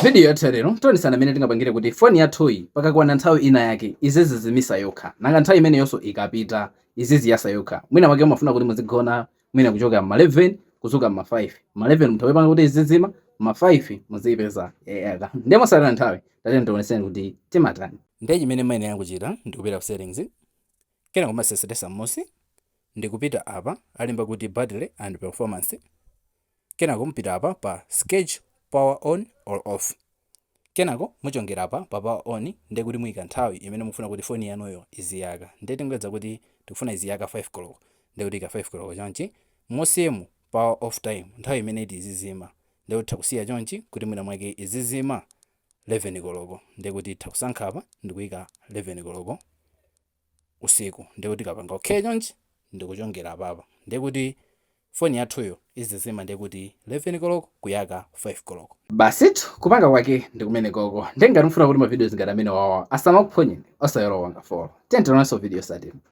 Video yathu lero tionesana amene tingapangire kuti foni yathuyi pakakwana nthawi ina yake izizizimisa yokha. Nanga nthawi imeneyonso ikapita iziziyasa yokha? Mwina mwake mumafuna kuti muzigona mwina kuchoka ma 11 kuzuka ma 5. Ma 11 mutha kuipanga kuti izizima, ma 5 muziyipeza yayaka. Ndiye mosataya nthawi, tatiyeni tioneseni kuti timatani. Ndiye chimene muyenera kuchita ndikupita ku settings, kenako kumaseseresa m'munsi ndikupita apa alemba kuti battery and performance, kenako mupita apa pa schedule power on or off, kenako muchongera apa pa power on. Ndiye kuti muyika nthawi imene mufuna kuti foni yanuyo iziyaka. Ndiye tingoyeza kuti tikufuna iziyaka 5 koloko, ndiye kuti ika 5 koloko chonchi. Musimu power off time, nthawi imene iti izizima, ndiye kuti kusiya chonchi kuti mwina mwake izizima 11 koloko. Ndiye kuti titha kusankha apa ndikuyika 11 koloko usiku. Ndiye kuti kapanga okay chonchi ndikuchongera apapa, ndiye kuti foni yathuyo izizima ndiye kuti 11 koloko kuyaka 5 koloko. Basitu, kupanga kwake ndi kumene koko. Ndiye ngati mufuna kuti ma videos ngati amene wawa asamakuphonyeni, osaiwala kupanga follow. Tiye tionanso video yotsatira.